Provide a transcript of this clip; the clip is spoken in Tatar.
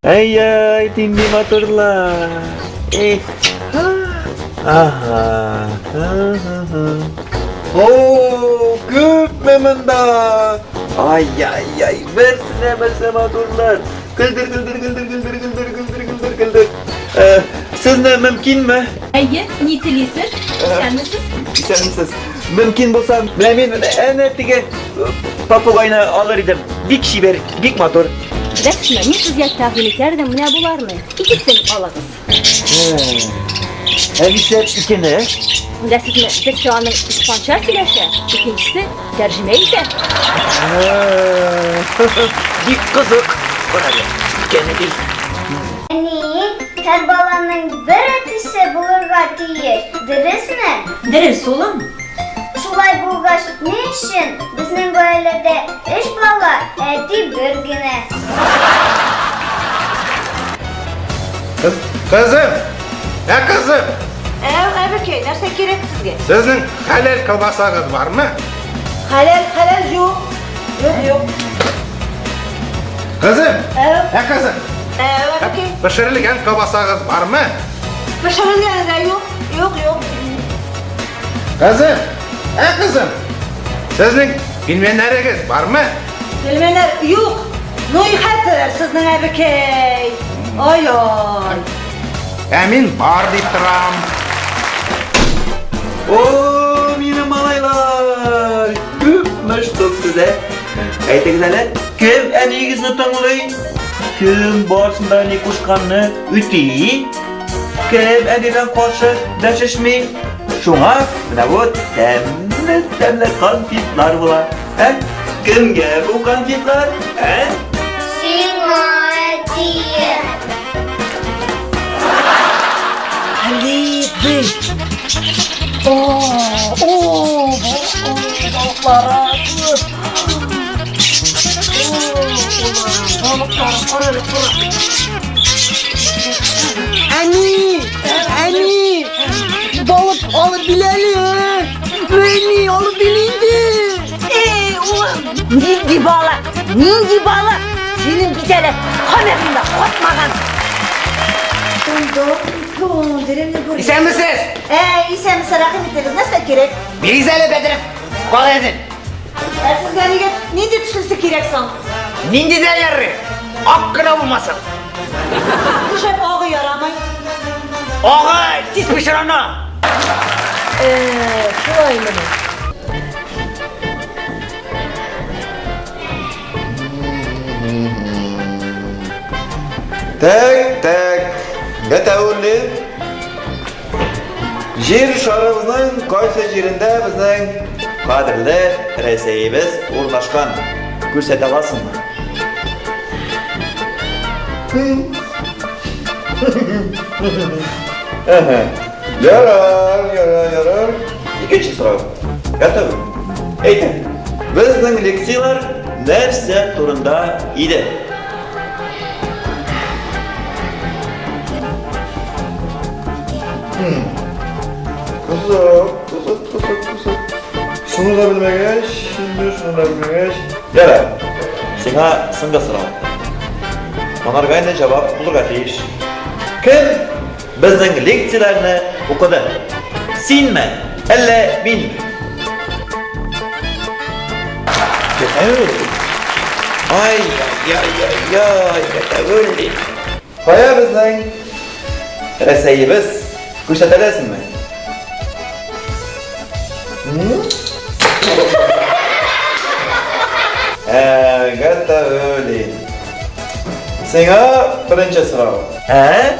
Әй-яй, нинди матурлар. Эх. Ага. О, күпме монда. Ай-яй-яй, берсенә берсе матурлар. Көлдер, көлдер, көлдер, көлдер, көлдер, көлдер, көлдер, көлдер. Э, сезне мөмкинме? Әйе, ни телисез? Исәнмесез? Исәнмесез. Мөмкин булса, менә мин әнә теге э, попугайны алыр идем. Бик чибәр, бик матур. Беләсезме, мин сезгә тәкъдим итәр идем менә боларны. Икесен алыгыз. Ә нишләп икене? Беләсезме, берсе аның испанча сөйләшә, икенчесе тәрҗемә итә. Бик кызык. Кара әле, икәне ди. Әни, һәр баланың бер әтисе булырга тиеш, дөресме? Дөрес, улым. Шулай булгач, ни өчен безнең гаиләдә өч бала, ә әти бер генә? Кыз, кызым! Ә кызым! Әү, әбекәй, нәрсә кирәк сезгә? Сезнең хәләл колбасагыз бармы? Хәләл, хәләл юк. Юк, юк. Кызым! Әү. Ә кызым! Әү, әбекәй. Пешерелгән колбасагыз бармы? Пешерелгәне дә юк. Юк, юк. Кызым! Ә кызым! Сезнең пилмәннәрегез бармы? Пилмәннәр юк. Ну и хәтер сезнең әбекәй. Ай-ай. Ә мин бар дип торам. О, минем малайлар! Күпме штук сезә? Әйтегез әле, кем әниегезне тыңлый? Кем барсын да әни кушканны үти? Кем әнидән каршы дәшешми? Шуңа менә бу тәмле-тәмле конфетлар була. Ә? Кемгә бу конфетлар? Ә? Сиңа, әтием. Хәлит, О, о, балыклары. Балыклары, кара, кара. Әни! Әни! Балык алып бил әле! Әни, алып бил инде! Эй, улым, нинди балык? Нинди балык? Синең бит әле камераңда катмаган. Исәнмесез! Әй, исәнмесез, рәхим итегез, нәрсә кирәк? Бирегез әле, Бәдерев, кагыйдәсен. Ә сезгә нигә нинди төслесе кирәк соң? Нинди дә ярый, ак кына булмасын. Нишләп агы ярамый? Агы тиз пычрана. Э, шулаймыни? Так, так. Гатауллин. Җир шарыбызның кайсы җирендә безнең кадерле Рәсәебез урнашкан? Күрсәтә аласыңмы? Әһә. Ярар, ярар, ярар. Икенче сорау. Готовы? Әйтә. Безнең лекцияләр нәрсә турында иде? Кызык, кызык, кызык, кызык. Шуны да белмәгәч, инде шуны да белмәгәч. Ярар. Сиңа соңгы сорау. Монарга инде җавап булырга тиеш. Кем безнең лекцияләрне укыды? Синме, әллә минме? Ай, яй, яй, яй, Гатауллин. Кая безнең Рәсәебез? Күрсәтә аласыңмы? Ә, Гатауллин. Сиңа беренче сорау. Ә?